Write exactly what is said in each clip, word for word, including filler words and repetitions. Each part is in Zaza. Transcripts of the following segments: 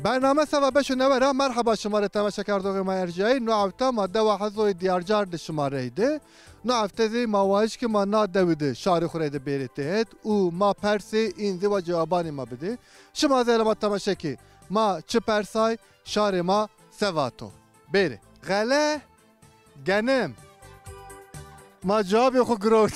Bername seba beşo newe ra merheba şima rê temaşekerdoxê ma erciyayî. No hefte ma dewa Hezoyê Diyarcar de şima reyde. No hefte zî ma wayiş ke ma na dewi de şarê xwu reyde bêrê têhet û ma persê în zî wa cewabanê ma bidê. Şima zî hele ma temaşe kê ma çi persay, şarê ma se vato. Bêrê. Xele Genim. Ma cewabê xwu girot.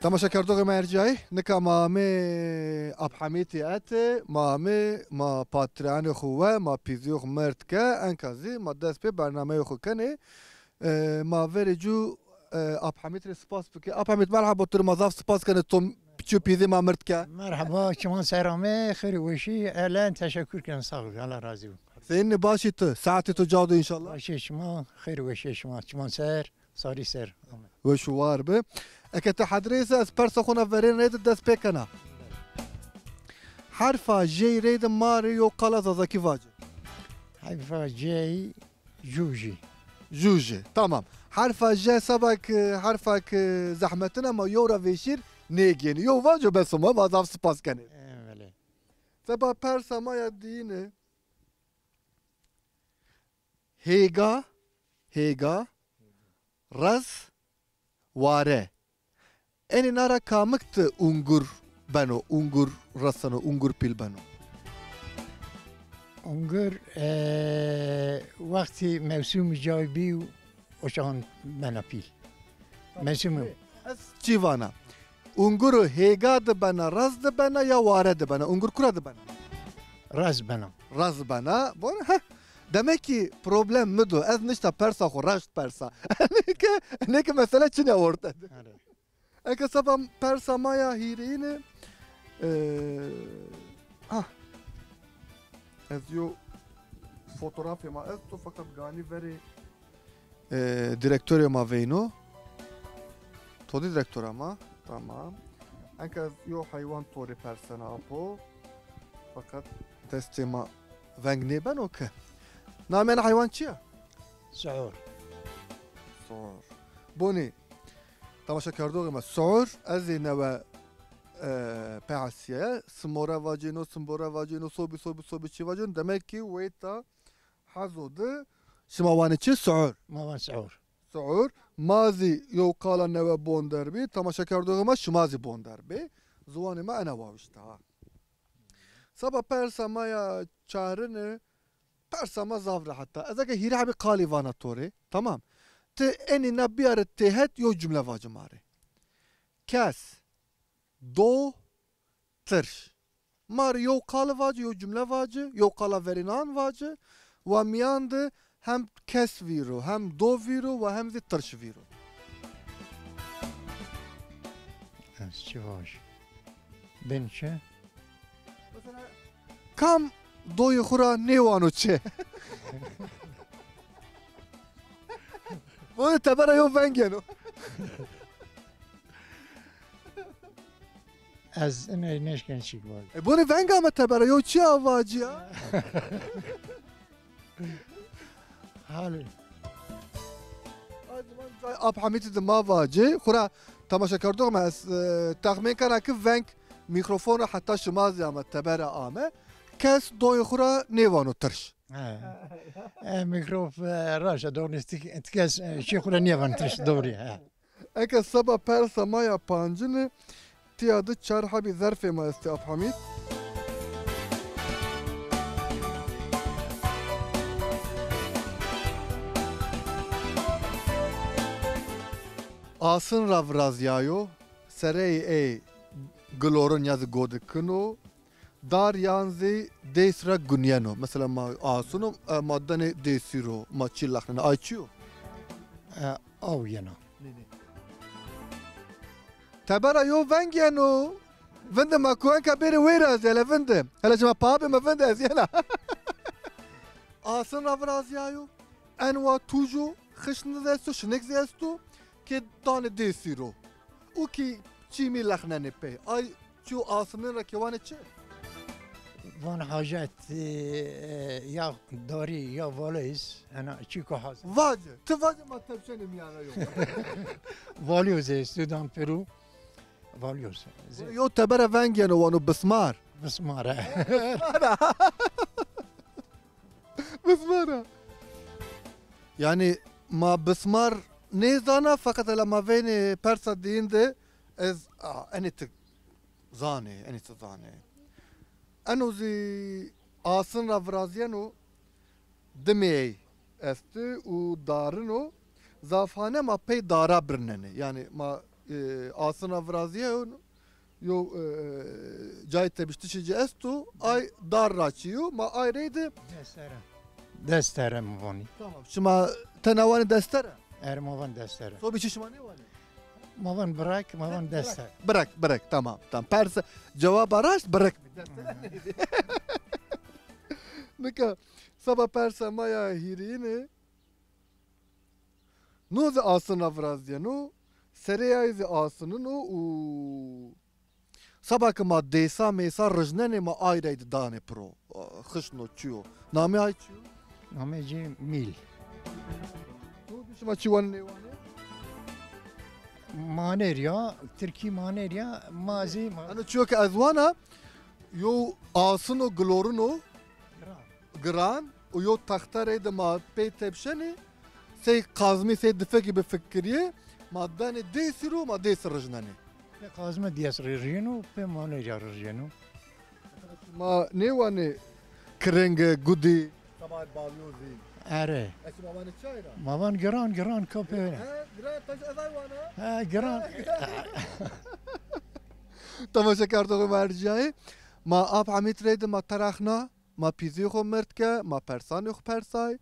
Temaşekerdoxê ma erciyayî, nika ma amê Ap Hemîtî ete, ma amê, ma patriyanê xwu we, ma pîzîyê xwu mird ke, enka zî ma dest pê bernameyê xwu kenê. E, ma verê cû, e, Ap Hemîd rê spas bike. Ap Hemîd, merheba, tu rê ma zaf spas kenê, to çî û pîzê ma mird ke. Merheba, çiman ser ame, xêr û weşî, elen teşekkür ken, sağ ol, Allah razî bo. Senîn ê, baş î tu, saetê to ca do înşallah. Başê şima, xêr û weşê şima, çiman ser, sarî ser. Weş û war bi. Eke ti hedrê se, ez persa xo na verên reyde dest pê kena. Herfa J'yî reyde ma rê yew qala zazakî vace. Herfa J'yî Jûjî. Jûjî. Tamam. Herfa J seba ki, herfa ki zehmetin ama yew ra vêşîr nêgênî. Yew vaco bes o, ma va zaf spas kenê. Evelê. Seba persa ma ya diyine. Hêga, hêga, rez, ware. Enê na ra kamik ti ungur beno, ungur reseno, ungur pîl beno? Ungur, e, wextî mewsûmî cay bî û oşan bena pîl. Mewsûmî. Ez çî vana? Unguru hêga di bena, rez di bena ya ware di bena? Ungur kura di bena? Rez bena. Rez bena. Bon, heh. Demek ki problem mi do. Ez nişta persa xo raşt persa. Neke, neke mesele çinê orte di. Are. Eke seba persa ma ya hîrêyine, e, ha. Ez yo fotografê ma esto, fakat ganî verê, e, direktorê ma veyno. To dî direktora ma? Tamam. Enka ez yo heywan to rê persena apo. Fakat destê ma veng nêbeno ke. Namê ena heywan çi ya? Suur. Suur. Bonî. Temaşekerdoxê ma, suur, ez ê newe, e, pehesiye, simore vacêno, simbore vacêno, sobî, sobî, sobî çî vacêno. Demek ki weyta Hezo di şima wanê çi? Suur. Ma van suur. Suur. Ma zî yew qala newe bonder bî. Temaşekerdoxê ma, şima zî bonder bê. Ziwanê ma ena wawişta ha. Seba persa ma ya çarine, persa ma zaf rehet a. Ez eke hîrê hebî qalî vana to rê, tamam. Ti enî na biyare têhet, yew cumle vaci ma rê. Kes, do, tirş. Ma rê yew qali vaci, yew cumle vaci, yew qala verênan vaci. Wa mîyan de hem kes vîr o, hem do vîr o, wa hem zî tirş vîr o. Ez çi vaj? Bên çi? Mesela, kam doyê xwu ra nêwano çi? Bonî tebera yew veng yeno. Ez iney nêşken çîk vajî. E, bonî veng ame tebera, yew çi a vacî ya? Halî. Ay, ziman cay Ap Hemîtî de ma vacî. Xwura temaşekerdox ma ez, e, texmîn kena ki veng mîkrofon ra heta şima zî ame, tebera ame. Kes doyê xwu ra nêvano tirş. He. E, mîkrof, e, raşt a, doğru, ti, ti kes, e, şî xwu ra nêvano tirş, doğru, he. Eke seba persa ma ya pancine, tiya di çar hebî zerfê ma estê, Ap Hamîd. Asin ra virazyayo, sereyê ey gilorin ya zî godikin o, dar yan zî dês ra gunyeno. Mesela ma asin o, e, ma denê dêsî ro, ma çî lexnenê, ay çi yo? E, aw yena. Nê, nê. Tebera yo veng yeno. Vinde ma kuenka bêrê wêra ez hele vinde. Hele şima pa bê, ma vinde ez yena. Asin ra virazyayo. Enwa tûj o, xişn zî esto, şinik zî esto. Ke danê dêsî ro. Û kî çîmî lexnenê pey. Ay çîyo asinin ra ke wanê çi? Van hacet, e, ya darî, ya valiz, ena çîko hazir. Vace, ti vace ma tepşenê mîyana yo. Valyoz esto, dan pêro. Valyoz. Yo tebere veng yeno, wano bismar. Bismar, e. Bismar a. Yanî ma bismar nêzana, feqet hela ma veynê persa dîyin de ez, a, enê ti zanê, enê ti zanê. Eno zî asin ra virazîyeno, dimê ey estî û darin o. Zafane ma pey dara birnenê. Yanî ma, e, asin ra virazîyeno, yo, e, cayê tepiştişî ci esto, ay dar ra çîyo, ma ay reyde. Destere. Destere mi vonî. Tamam. Şima tena wanê destere? Erê, ma van destere. To bî çi, şima nêwanê? Ma van birek, ma van destere. Birek, birek, tamam, tamam. Persa, cewaba raşt birek. Destere nêdî. Nika seba persa ma ya hîrîyine. No zî asin ra virazîyeno, sereyay zî asinin o û seba ke ma dêsa mêsa rijnenê, ma ay reyde danê piro. Xişn o, çi yo. Namê ay çi yo? Namê ci Mîl. No zî şima çi wanê nêwanê? Manêr ya, tirkî manêr ya, ma zî ma- Eno çiyo ke ez wana, yo asin o, gilorin o. Giran û yo texte reyde ma pey tepşenê, sey qazmî, sey difekî bifikirîyê, ma danê dêsî ro, ma dêsî rijnenê. Pê qazmî dês rijîyeno, pê manêr ya rijîyeno. Ma nêwanê kiringe, gudî, seba balyozî. Erê. Ez ma vanê çay ra? Ma van giran, giran kapê. He, giran, taş ez ay wana. He, giran. Temaşekerdoxê ma ercîyayê. Ma Ap Hamîd reyde ma teraxna. Ma pîzê xo mird ke, ma persanê xo persay.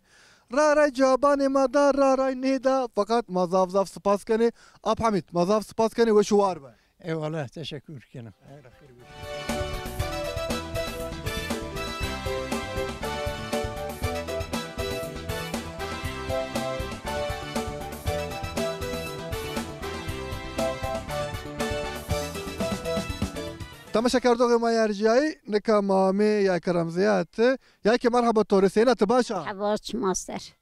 Ra ray cewabanê ma da, ra ray nêda. Feqet ma zaf zaf sipas kenê. Ap Hamîd, ma zaf sipas kenê, weş û war be. Eyvallah, teşekkür kena. Temaşekerdoxê ma yê ercîyayî, nika ma amê yayke Remzîya ti. Yayke merheba to rê, seyna ti, baş a? Ha, baş, ma ser.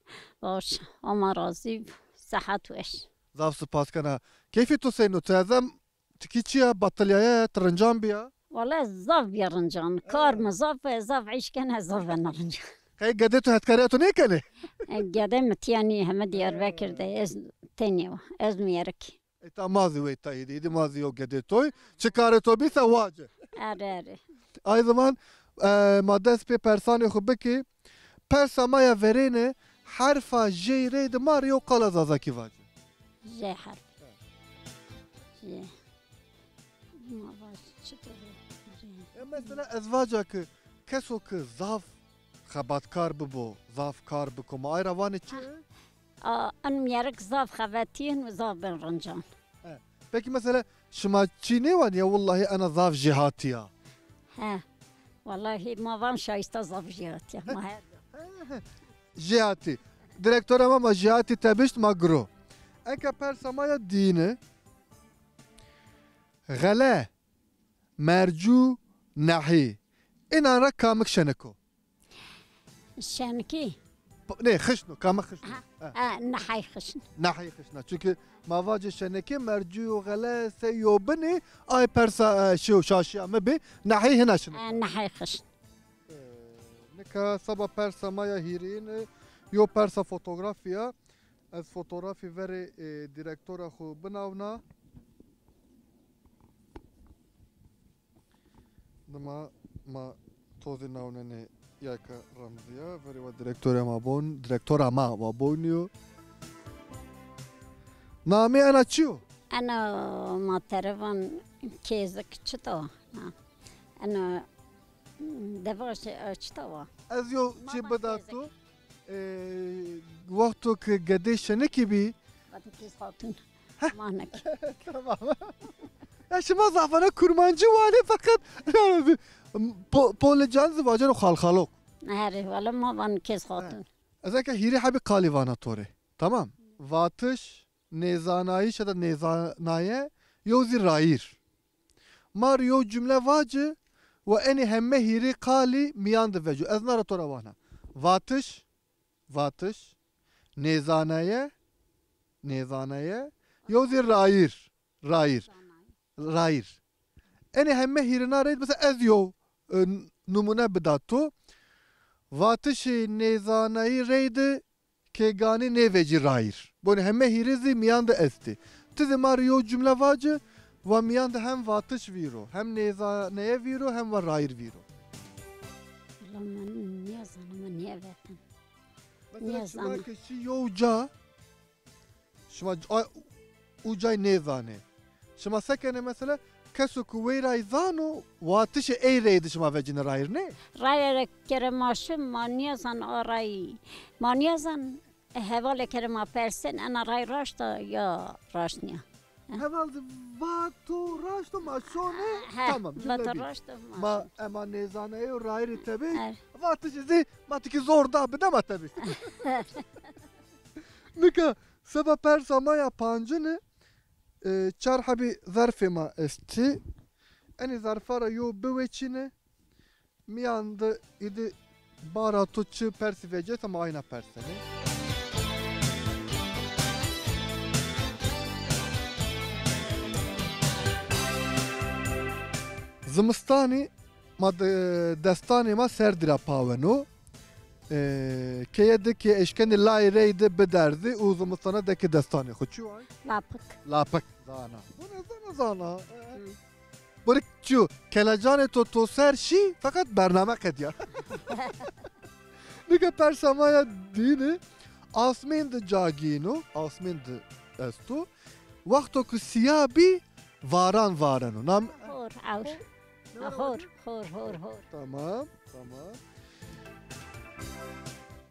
Baş, Homa razî bo, sihet weş. Zaf sipas kena. Keyfê to seyno? Ti ezem tikî çi ya, betilyaye, ti rincan bîya? Wele zaf bîya rincan. Kar mi zaf, zaf îş kena, zaf bena rincan. Qey gedê to hetkarîya to nêkenê? E, gedê mi tîya nî, heme Diyarbekir de, ez tenê wa, ez mîyerik. Ê, ta ma zî weyta, îdî, îdî ma zî yo gedê toy. Çi karê to bî se wace. Erê, erê. Ay zaman, e, ma dest pê persanê xo bikî. Persa ma ya verêne, herfa J reyde ma rê yo qala zazakî vace. J herf. J. Ma vac çi to J. E, mesela ez vaca ki keso ki zaf xebatkar bibo, zaf kar biko, ma ay ra vanê çi? A, en mîyerik zaf xebetîn û zaf bin rincan. He. Peki mesela şima çî nêwanî ya, wellahî ena zaf jêhatî ya? He. Wellahî ma van şayîsta zaf jêhatî ya. Ma her Jêhatî. Direktora ma, ma jêhatî tebişt, ma giro. Eke persa ma ya dîyine. Xele, mercû, nehî. Înan ra kamik şenik o? Şenikî. P-, nê, xişn o, kamik xişn o? Ha, ha, nehey xişn. Nehey xişn a. Çunke ma vacê şenikî, mercû û xele sey yo binî, ay persa, e, şew, şaşîya mi bî, nehey hina şenik o. Ha, nehey xişn. E, nika seba persa ma ya hîrîn, e, yo persa fotografî ya. Ez fotografî verê, e, direktora xo binawna. Dima ma to zî nawnenê yayka Remzîya, verê wa direktorê ma bon, direktora ma wa boynî yo. Namê ena çi yo? Ena ma terevan kêzik çita wa. Ha. Ena devaj, e, çita wa. Ez yo çî bida to. E, wexto ke gedê şenikî bî. Vatê Kêz Xatun. Heh. Manek. Tamam. Ya şima zafane kurmancî wanê feqet po-, polê can zî vaceno xalxalok. Erê, wele ma van Kêz Xatun. Ez eke hîrê hebî qalî vana to rê. Tamam. Vatiş, nêzanayîş ya da nêzanaye, yew zî rayîr. Ma rê yew cumle vaci, wa enê heme hîrê qalî mîyan de veco. Ez na ra to ra vana. Vatiş, vatiş, nêzaneye, nêzaneye, yew zî rayîr, rayîr, rayîr. Enê heme hîrê na reyde, mesela ez yew, e, numune bida to. Vatişê nêzaneyî reyde kê ganî nêvecî rayîr. Bonî heme hîrê zî mîyan de estî. Ti zî ma rê yew cumle vaci, wa mîyan de hem vatiş vîr o, hem nêzaneye vîr o, hem wa rayîr vîr o. Wela mi nêzana, mi nêvetin. Mesela şima ke şî yew ca, şima c-, a, u cay nêzanê. Şima se kenê mesela, keso ku weyray zano, watişê ey reyde şima vecinê rayîr, nê? Rayîre kere ma şim, ma nêzan a rayî. Ma nêzan, e, hevalê kere ma persên, ena ray raşt a ya raşt nîya. Heval zî vato raşt o, ma şonê, he, tamam, cumle vato bî. Raşt o, ma, ma şonê. Ema nêzaneyê û rayîrî tebî, er, vatişî zî ma tikî zor da bide ma tebî. Nika seba persa ma ya pancine, e, çar hebî zerfê ma estî. Enî zerfa ra yew biweçîne. Mîyan de îdî bara to çi persî vecîyeta ma ayna persenê. Zimistanî ma de-, destanê ma serdî ra paweno. E, keye de ke eşkenê layê reyde biderzî û zimistana de ke destanê xo. Çi way? Lapik. Lapik. Zana. Bu ne zana zana? E. Hı. Bırık çiyo, kelecanê to to ser şî, feqet bername qedîya. Nika persa ma ya dîne, asmên de ca gêno, asmên de esto. Wexto ku sîya bî, varan vareno. Nam- Hor, ewr. Ne? Hor, hor, hor, hor. Tamam, tamam.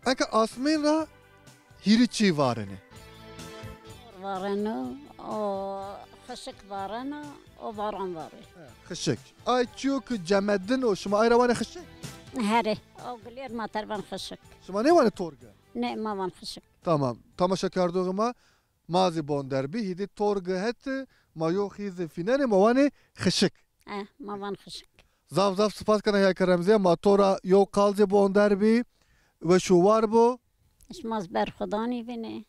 Eke asmên ra hîrê çî varenê? Hor vareno, o xişik vareno, o varan varê. He, xişik. Ay çiyo ki cemedin o, şima ay ra wanê xişik? Herê. O gulêr ma ter van xişik. Şima nêwanê torge? Ne, ma van xişik. Tamam. Tamaşakerdoxê ma, ma zî bonder bî, hîdî torge hetê, ma yo xîzê fînenê, ma wanê xişik. Eh, ma van xişik. Zaf zaf spas kena yayka Remzîye, ma to ra yew qal zî bonder bî. Weş û war bo. Şima zî berxudanî bînê.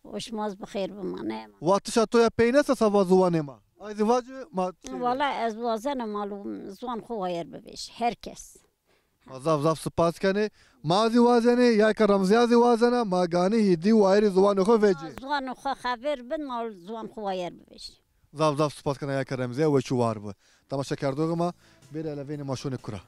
Û şima zî bi xêr bimanê. Watişa to ya peynese seba ziwanê ma. Ay zî vaci ma. Wala ez wazena ma ziwan xo wayir bivêj. Her kes. Ma zaf zaf spas kenê. Ma zî wazenê, yayka Remzîya zî wazena, ma ganî hîdî wayirê ziwanê xo vecî. Ziwanê xo xever bin, ma ziwan xo wayir bivêj. Zaf zaf spas kena yayka Remzîya, weş û war bi. Temaşekerdoxê ma, bêrê elevênê ma şonê kura.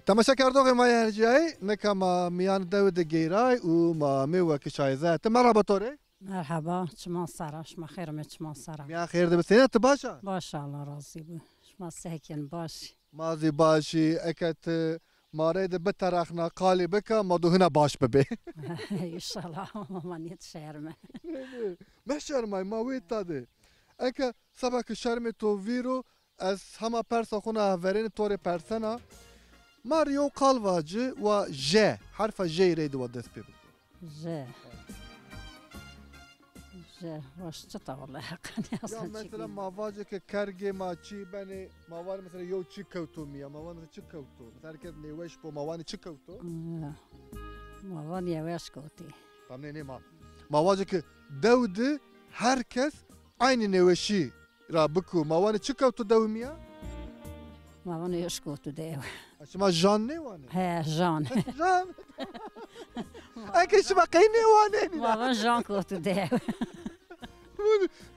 Temaşekerdoxê ma yê ercîyayî, nika ma mîyan dewi de geyray û ma amê wekî şayîze. Ti merheba to rê. Merheba, çiman sera, şima xêr amê çiman sera. Mîyan xêr de bi, senî ya, ti baş a? Baş, Allah razî bi. Şima se kenî, baş? Ma zî baş î, eke ti ma reyde biterexna, qalî bika, ma do hina baş bibê. Înşallah, ma nêt şerme. Meşermay, ma wê ta de. Eke seba ke şermê to vîr o, ez hema persa xo na verêne to rê persena. Ma rê yew qal vaci, wa J, herfa J reyde wa dest pê biko. J. J, wa çita wele heqanî. Ya mesela ma vace ke kergê ma çî benê, ma vanê mesela yew çî kewto mîya, ma vanê mesela çi kewto? Mesela her kes nêweş bo, ma vanê çi kewto? Ya. Ma vanê yeweş kewtî. Tam nê, nê ma. Ma vace ke dew de her kes eynî nêweşî ra biko. Ma vanê çi kewto dewi mîya? Ma vanê yeş kewto dewi. Ha, şima jan nêwanê? He, jan. Jan. Eke şima qey nêwanenî? Ma van jan kewto dewi.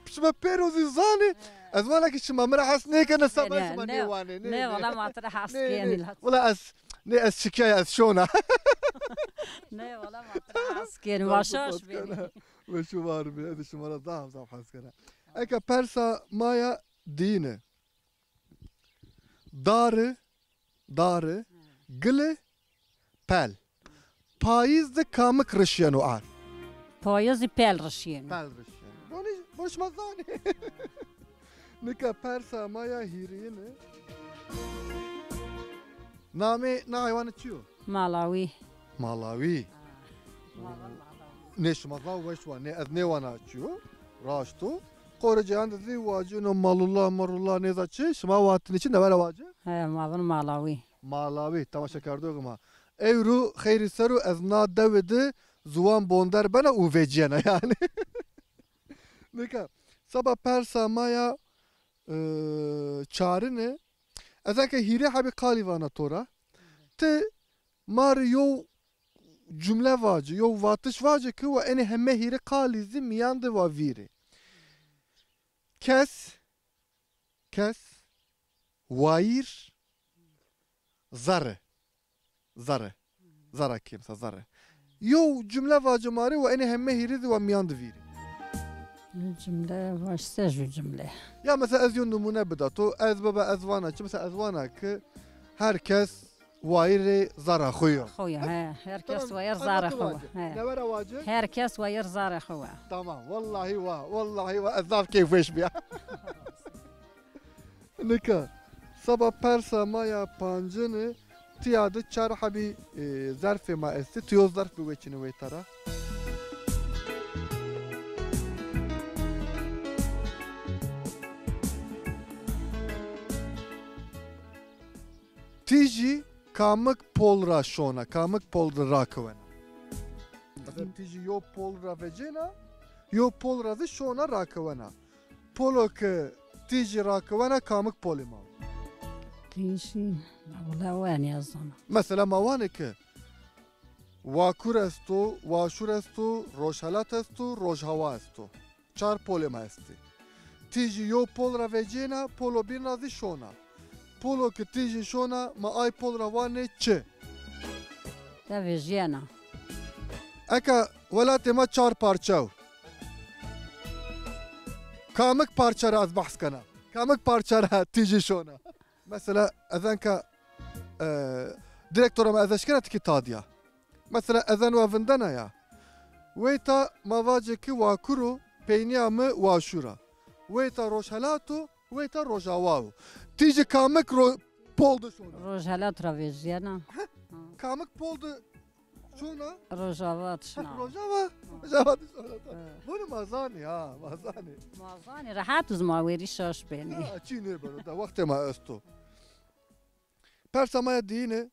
Şima pêro zî zanê. Ez vana ki şima mi ra hes nêkenê, seba şima nêwanê. Nê, nê, wala ma ti ra hes kenî. Wala ez, nê, ez şikîyay, ez şona. Nê, wala ma ti ra hes kenî. Ma şaş benî. Weş û war bê, ez şima ra zaf zaf hes kena. Eke persa ma ya dîne. Dari, dari, gili, pel. Payîz de kamik rişyeno ar? Payîz de pel rişyeno. Pel rişyeno. Bonî Bunu şima zanî. Nika persa ma ya hîrîyine. Namê na heywanî çi yo? Malawî. Malawî. Nê şima zaf weş wa, nê ez nêwana çi yo. Raşt o. Qorê cêyan de zî wacîno malula, marula nêza çi, şima watinî çi, newera wacî? He, ma vin malawî. Malawî, temaşekerdoxê ma. Ewro xeyrî ser o ez na dewe de ziwan bonder bena û vecîyena yanî. Nika, seba persa ma ya, e, çarine, ez eke hîrê hebî qalî vana to ra. Ti ma rê yew cumle vace, yew vatiş vace ke wa enê heme hîrê qalî zî mîyan de wa vîrê. Kes, kes, wayîr, zerre. Zerre. Zerre kêm sa zerre. Yew cumle vace ma rê wa enê heme hîrê zî wa mîyan de vîrê. Cumle vac se ju cumle. Ya mesela ez yew nimûne bida to, ez biba ez vana çi, mesela ez vana ke her kes wayîrê zerra xo yo. Xo yo, he. Her kes wayîr zerra xo yo. He. Newera wace? Her kes wayîr zerra xo yo. Tamam. Wellahî wa, wellahî wa ez zaf keyfweş bîya. Nika, seba persa ma ya pancine, tiya de çar hebî, e, zerfê ma estê. Ti yew zerf biweçîne weyta ra. Tîjî kamik pol ra şona, kamik pol de rakewena? Mesela tîjî yew pol ra vecêna, yew pol ra zî şona rakewena. Polo ke tîjî rakewena kamik polê ma? Tîjî, wele wenî ez zana. Mesela ma vanê ke Wakur esto, Waşur esto, Rojhelat esto, Rojhawa esto. Çar polê ma estê. Tîjî yew pol ra vecîyena, polo bîn ra zî şona. Polo ke tîjî şona, ma ay pol ra vanê çi? De vejîyena. Eka welatê ma çar parçe o. Kamik parçe ra ez behs kena? Kamik parçe ra tîjî şona? Mesela ez enka, e, direktora ma ez eşkena tikî tadîya. Mesela ez eno vindena ya. Weyta ma vacê ki Wakur o, peynîya mi Waşur a. Weyta Rojhelat o, weyta Rojawa o. Tîjî kamik ro-, pol de şona? Rojhelat ra vejîyena. Heh. Ha. Kamik pol de şona? Rojawa de şona. Heh, Rojawa. Ha. Rojawa de şona. Ha. Bunu ma zanî ha, ma zanî. Ma zanî, rehet iz ma werî şaş benî. Ha, çî nêbeno, da wextê ma esto. Persa ma ya diyine,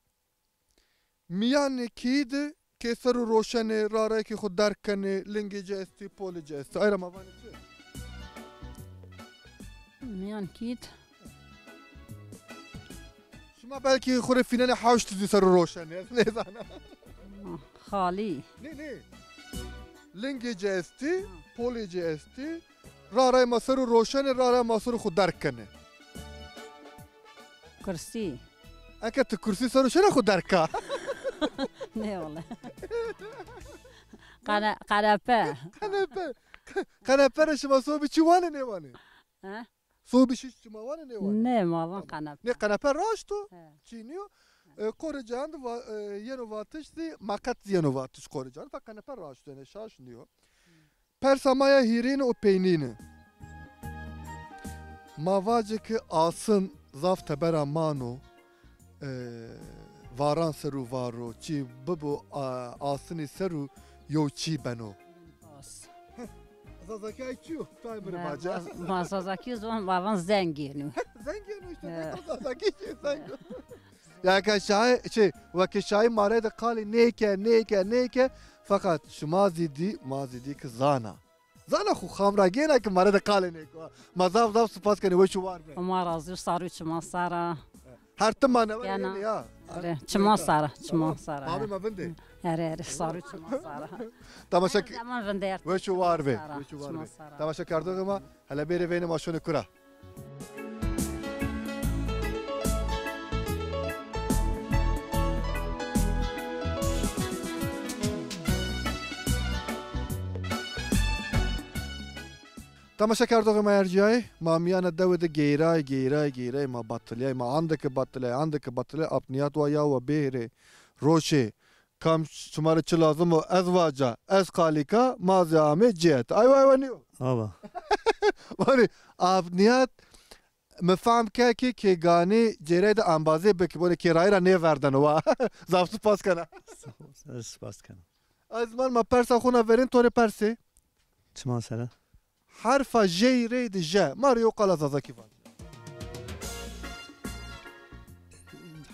mîyanê kî de ke ser û roşenê, rarayê kî xo derg kenê, lingê ci estî, polê ci estî. Ay ra ma vanê çi? Mîyan kî de. Şima belkî xo rê fînenê hewş de zî ser û roşenê, ez nêzana. Xalî. Nê, nê. Lingê ci estî, polê ci estî. Rarayê ma ser û roşenê, rarayê ma ser û xo derg kenê. Kursî. Eke ti kursî ser o şena xo derg ka? Nê wele. Qene-, qenepe. Qenepe. Qenepe ra şima sobî çi wanê nêwanê? He? Sobî şiş şima wanê nêwanê? Nê, ma van qenepe. Nê, qenepe raşt o. He. Çî nîyo. E, qorê cayan de va-, e, yeno vatiş zî, meqet zî yeno vatiş qorê cayan de. Feqet qenepe raşt o, yanî şaş nîyo. Persa ma ya hîrîne û peynîne. Ma vacê ke asin zaf tebera mano, e, varan ser û varo, çî bibo, a, asinî ser û yew çî beno. As. Zazakî ay çi yo? Tay mi rê vace. Ma, ma Zazakî zon, ma van zeng yeno. Zeng yeno îşte, he. Zazakî çi zeng. Ya ke şayî, şey, weke şayî ma rê de qalî nêke, nêke, nêke. Feqet şima zî dî, ma zî dî ki zana. Zana xo xam ra gêna ki ma rê de qalê nêko. Ma zaf zaf sipas kenê, weş û war be. Homa razî, sar û çiman ser a. Her tim ma newe yenê ya. Erê, çiman ser a, çiman ser a. Tamam. Mamê ma vindê. Erê, erê, sar û çiman ser a. Temaşe. Her zaman vindê. Weş û war be. Weş û war be. Temaşekerdoxê ma, hele bêrê veynê ma şonê kura. Temaşekerdoxê ma ercîyayê, ma mîyana dewe de geyray, geyray, geyray ma batilîyay, ma ande ke batilîyay, ande ke batilîyay, apnîyat wa ya wa bêhêrê, roşê, kam şima rê çi lazim o, ez vaca, ez qalî ka, ma zî amê cêt. Aywa, aywa nîyo. Ava. Vanê, Ap Nîhat, mi fehm ke ki kê ganî cêrey de embazê bikî, bonê kê rayî ra nêverdeno wa. Zaf spas kena. Sağ ol, ez spas kena. Ay ziman, ma persa xo na verên, to rê persê. Çima sere? Herfa J'yî reyde J. Ma rê yew qala zazakî vaje.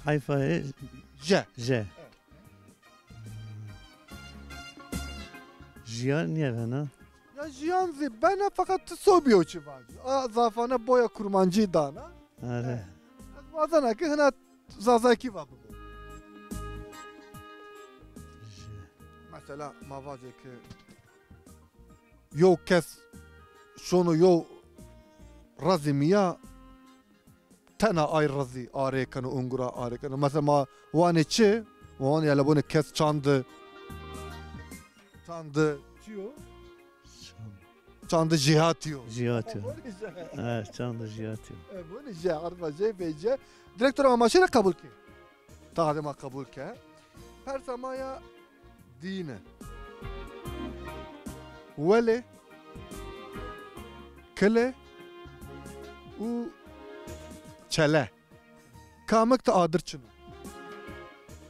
Hayfa e, J. J. Jiyan nîye vena? Ya jiyan zî bena, feqet ti sobî yew çî vajî. A zafane boya kurmancî dana. Are. Ez wazena ke hina zazakî va bibo. Mesela ma vajê ke yew kes şono yew rezî mîya, tena ay rezî arê keno, ungura arê keno. Mesela ma wanê çi? Ma wanê, yele bonê kes çandi, çandi çi yo? Çandi jîhatî yo. Jîhatî yo. Bonê J. Evet, çandi jîhatî yo. E, bonê J, herfa J, veyce. Direktor, ama ma şêne qebul kê? Tade ma qebul ke. Persa ma ya dîne. Wele, kile û çele. Kamik ti adir çin o?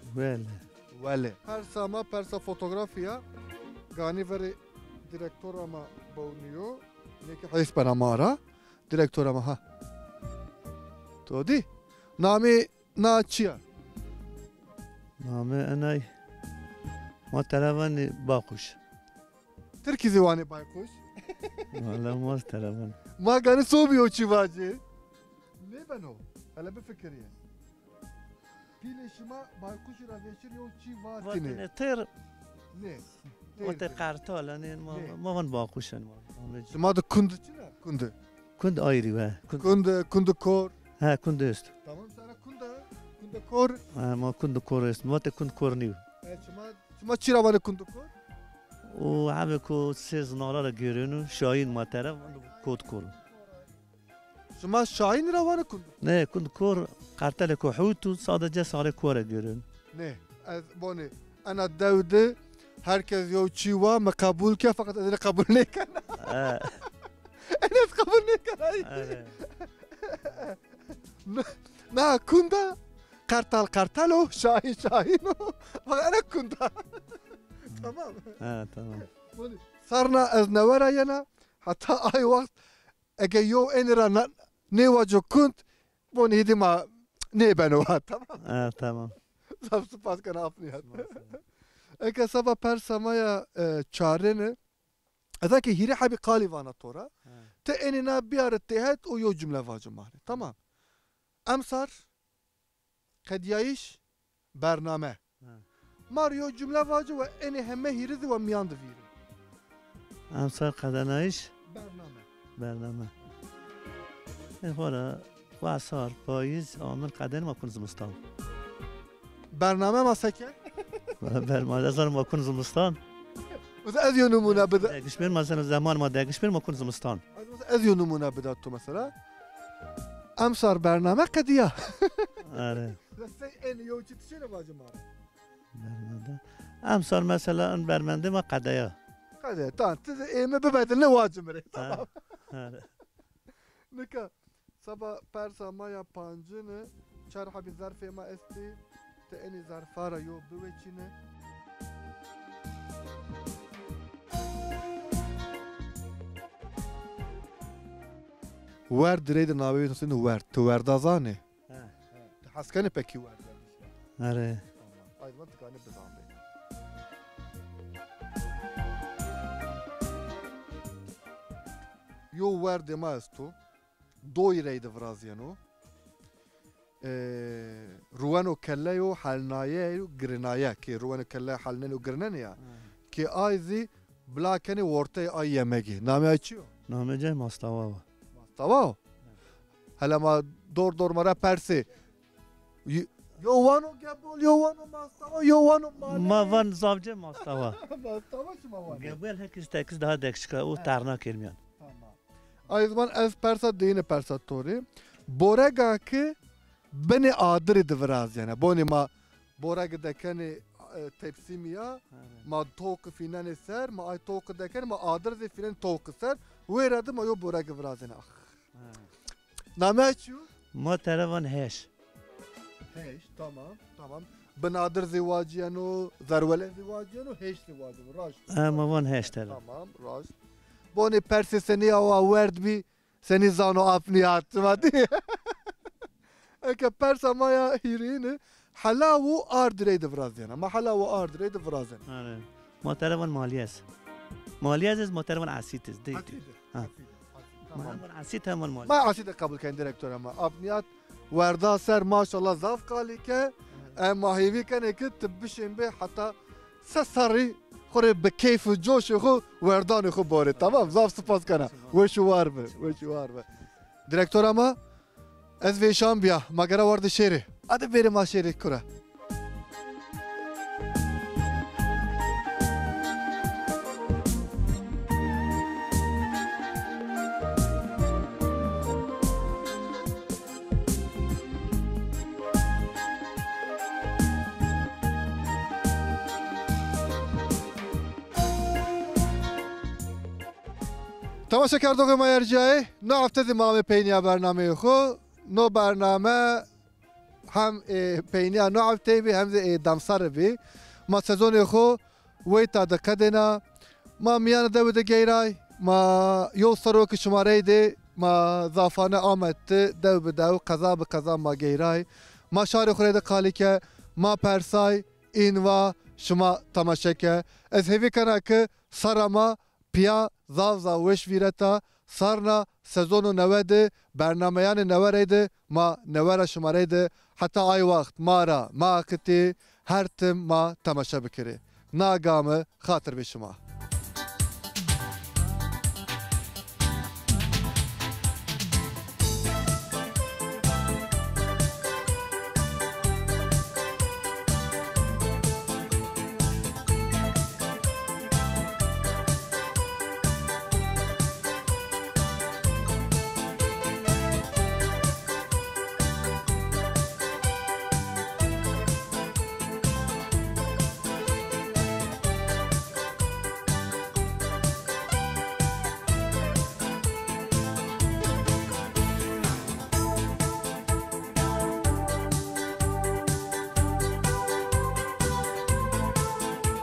Wele. Wele. Persa ma, persa fotografî ya. Ganî verê direktora ma bewnîyo. Nêke heyf bena ma ra. Direktora ma ha. To dî? Namê na çi ya? Namê enay. Ma tera vanê baquş. Tirkî zî wanê bayquş. Wala ma tera vanê. Ma ganî sobî yew çî vajê. Nêbeno. Hele bifikirîye. Pîlê şima baykuşî ra vêşir yew çî vatînê. Vatînê têr. Nê. Têr. O tê qertal, yanî ma, nê, ma van baquş, yanî ma. Şima de kund çin a? Kund. Kund ayrî we. Kund. Kund, kund kor. He, kund est. Tamam, sana kund a, kund kor. He, ma kund kor est. Ma tê kund kor nîyo. E, şima, şima çi ra vanê kund kor? O hebe ko sêz nala ra gêreno, şayîn ma tera, kot kor. Şima şayîn ra vanê kund? Nê, kund kor, qertelêko hewt û sadece sarê kore gêrên. Nê, ez bonê, ena dew de her kes yew çî wa, mi qebul ke, feqet ez ênê qebul nêkena. He. Enê ez qebul nêkena. He. Na, na kund a, qertal qertal o, şayîn şayîn o. Feqet ena kund a. Tamam. He, tamam. Bonê, sarna ez newe ra yena, heta ay wext ege yew enî ra na-, nêwaco kund, bonê hêdî ma nêbeno wa, tamam. Ha, tamam. Zaf spas kena, Ap Nîhat. Eke seba persa ma ya, e, çarêne, ez eke hîrê hebî qalî vana to ra. Ha. Ti enî na biyare têhet û yew cumle vaco ma rê. Tamam. Emsar, qedîyayîş, bername. Ha. Ma rê yew cumle vace we enê heme hîrê zî we mîyan de vîrê. Emsal qedenayîş? Bername. Bername. E, xora, wesar, payîz, amir, qeden ma kun zimistan. Bername ma seke? Bername, ez ma kun zimistan. Mesela ez yew nimûne bide. Degişmêr, mesela zeman ma degişmêr ma kun zimistan. Mesela ez yew nimûne bida to mesela. Emsar bername qedîya. Are. Mesela sey enê yew çî ti şêne vace ma ra. Bermende. Emsal mesela in bermendê ma qedeya. Qedeya, tamam. Ti zî ê mi bibedilne, waci mi rê. Ha, tamam. Are. Nika seba persa ma ya pancine, çar hebî zerfê ma estî. Ti enî zerfa ra yew biweçîne. Werd, direy de navê wê nusîne werd. Ti werda zanê? He. Ti hes kenê pekî werd? Are. Tamam. Ay, ma ti kanê bizanbê. Yew werdê ma esto. Doy reyde virazîyeno. E, ruweno keleyo, helnaye û girinaye. Kê ruweno keleyo, helnenê û girinenê ya. Hı. Kê ay zî bila kenê worteyê ay yemegî. Namê ay çi yo? Namê cay mastawa wa. Mastawa o? Hele ma dor dor ma ra persê. Y-, yo wano gebol, yo wano mastawa, yo wano male. Ma van zavce mastawa. Mastawa şima vanê? Gebol herkes tekis daha dekşika, o terna kelmîyan. Tamam. Ay ziman ez persa diyine persa to rê. Borega ki binê adirî de virazîyene. Bonê ma boregi dekenê, e, tepsîmî ya, ma towqi fînenê ser, ma ay towqi dekenê, ma adir zî fînenê towqi ser, Wêra de ma yo boreke virazêne. Ax. Ha. Name çi yo? Ma tere van Heş. Heş, tamam, tamam. Bi Nadir zî wacîyeno, Zerwele zî wacîyeno, Heş zî wacîyeno. Raşt. E, ma van Heş tere. Tamam, raşt. Bonê persê senî awa werd bî, senî zano apnî hat, ma dî. Eke persa ma ya hîrîne, hela û ard reyde virazîyena. Ma hela û ard reyde virazên. Are. Ma tere van Maliyez. Maliyez ez ma tere van Asît ez. Dey, dey. Asît. Ha. Asît, asît, tamam. Ma heman asî, heman mal. Ma asî de qebul ken direktora ma. Apnîyat werda ser, maşallah, zaf qalî ke. E, ma hêvî kenê ke ti bişên bê heta se serrî xwu rê bi keyf û coşê xwu werdanê xwu borê. Tamam, zaf spas kena. Weş û war bi, weş û war bi. Direktora ma, ez vêşan bîya, ma gera werde şêrê. Adi bêrê ma şêrê kura. Temaşekerdoxê ma erciyayê, no hefte zî ma amê peynîya bernameyê xwu. No bername hem, e, peynîya no hefteyî bî, hem zî, e, demserre bî. Ma sezonê xwu weyta de qedêna. Ma mîyanê dewi de geyray. Ma yew serro ke şima reyde, ma zafane Amed de, dew bi dew, qeza bi qeza ma geyray. Ma şarê xwu reyde qalî ke, ma persay, în va şima temaşe ke. Ez hêvî kena ke serra ma pîya zaf zaf weş vîreta, sarna sezono newe de, bernameyanê newe reyde ma newe ra şima reyde, heta ay waxt ma ra meaqitî, her tim ma temaşe bikirê. Na game xatir bê şima.